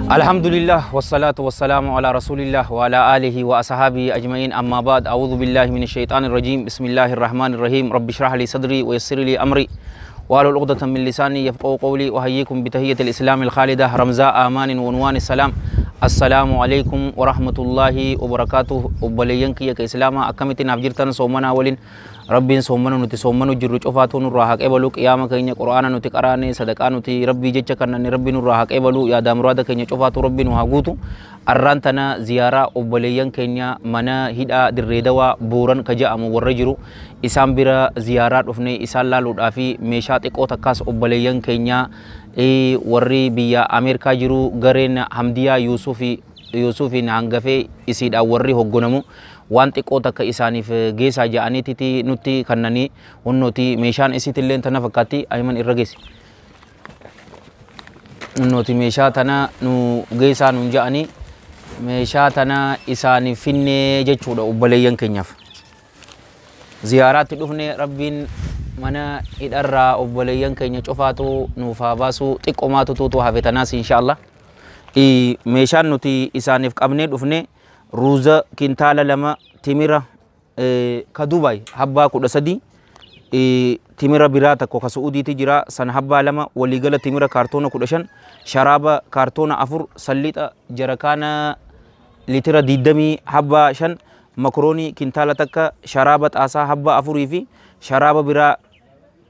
Alhamdulillah wassalatu wassalamu ala rasulillah wa ala alihi wa ashabihi ajma'in amma ba'd. A'udhu billahi minash shaitanir rajim. Bismillahir rahmanir rahim. Rabbi shrah li sadri wa yassir li amri wahlul 'uqdatan min lisani yafqahu qawli. Wa hayyikum bi tahiyyatil islamil khalidah ramza amanin wa unwanis salam. Assalamu alaikum wa rahmatullahi wa barakatuh. Obboleeyyan kiyya ka islaamaa, akkamitti naaf jirtan? Soomanaa waliin Rabbiin soomana nuti soomanu jirru cufaatu nurraa haa qeebalu. Qiyaama keenya, Qur'aana nuti qaraane, sadaqaa nuti Rabbii jecha kannanne Rabbi nurraa haa qeebalu. Yaadaa muraada keenya cufaatu Rabbi nu haa guutu. Arraan tana ziyaaraa obboleeyyan keenya mana hidhaa Dirree Dawaa Booran ka ja'amu warra jiru isaan bira ziyaaraa dhufne. Isaan laaluudhaa fi meeshaa xiqqoo takkaas obboleeyyan keenya warri biyya Ameerikaa jiru, gareen Hamdiyaa Yuusufi Yuusufiin hangafee isiidhaan warri hoggonamu, waan xiqqoo takka isaaniif geessaa ja'aniititi nutti kannanii. Hunnooti meeshaan isiitillee tana fakkaatti. Ayiman irra geessi. Hunnooti meeshaa tana nu geessaa nuun ja'anii, meeshaa tana isaaniif finnee jechuudha. Obboleeyyan keenyaaf ziyaaraatti dhufne. Rabbiin mana hidharraa obboleeyyan keenya cufaatu nuuf haa baasu. Xiqqoomaatu tuutu hafe tanaas inshaallah. Meeshaan nuti isaaniif qabnee dhufne ruuza kintaala 2, timira ka Dubaay habbaa 13, timira biraa tokko ka Su'uudiiti jira san habbaa 2, waliigala timira kaartoona 15, sharaaba kaartoona 4, sallixa jarakaana litira 20 habbaa 5, makroonii kintaala 1, sharaaba xaasaa habbaa 4 fi sharaaba biraa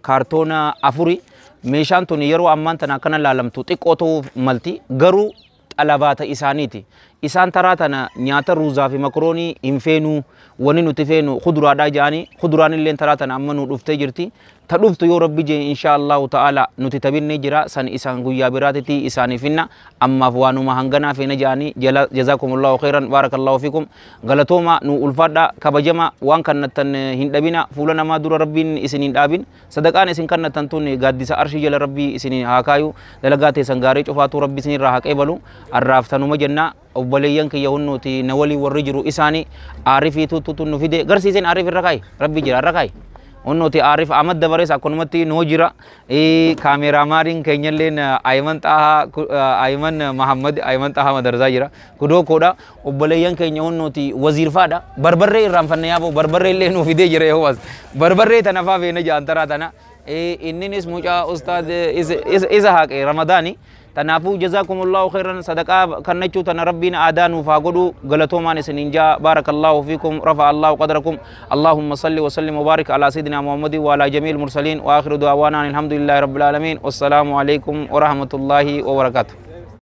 kaartoona 4. Meeshaan tun yeroo ammaan tana akkana laalamtu xiqqoo ta'uu malti, garuu xalabaata isaaniiti. Isaan taraa tana nyaata ruuzaa fi makroonii hin feenuu, wani nuti feenu kuduraadhaa jedhanii. Kuduraan illee taraa tana amma nu dhuftee jirti. Ta dhuftu yoo Rabbi jee insha Allahu ta'ala nuti tabinnee jira san isaan guyyaa biraatitti isaaniif finna. Ammaaf waanuma hanganaa feena jedhanii. Jazakumullahu khairan, barakallahu fikum, galatooma, nu ulfaadha, kabajama. Waan kannattan hin dhabina, fuula namaa dura Rabbiin isin hin dhaabin. Sadaqaan isin kannattan tun gaaddisa arshii jala Rabbii isin haa kaayu. Dalagaa teessan gaarii cufaatu Rabbi isinirraa haa qeebalu. Arraaf tanuma jenna. Obboleeyyan kiyya hunnuuti na walii warri jiru isaani aarifii tuututu nu fide garsiiseen. Aarif irra kaayi, Rabbi jira irra kaayi. Hunnuuti Aarif Ahmad dabarees akkanumatti noo jira. Kaameeraamaaniin keenyalleen Ayiman Xaahaa, Ayiman Mahammad, Ayiman Xaahaa madarsaa jira kudoo koodha. Obboleeyyan keenya hunnuuti waziirfaadha. Barbarree irraanfanne yaaboo, barbarree illee nuu fidee jira. Yoo barbarree tana faa feena ja'an taraa tana. Inninis mucaa ustaad isa haqe Ramadaani. Tanaafuu jazakumullahu khairan. Sadaqaa kannachuu tana Rabbiin aadaa nuuf haa godhu. Galatoomaan isiniin jaa. Barakallahu fiikum, rafa Allahu qadrakum. Allahumma salli wa sallim wa barik ala sayyidina Muhammadin wa ala jamiil mursalin, wa akhiru du'awaana alhamdulillahi rabbil alamin. Wassalaamu alaikum wa rahmatullahi wa barakatuh.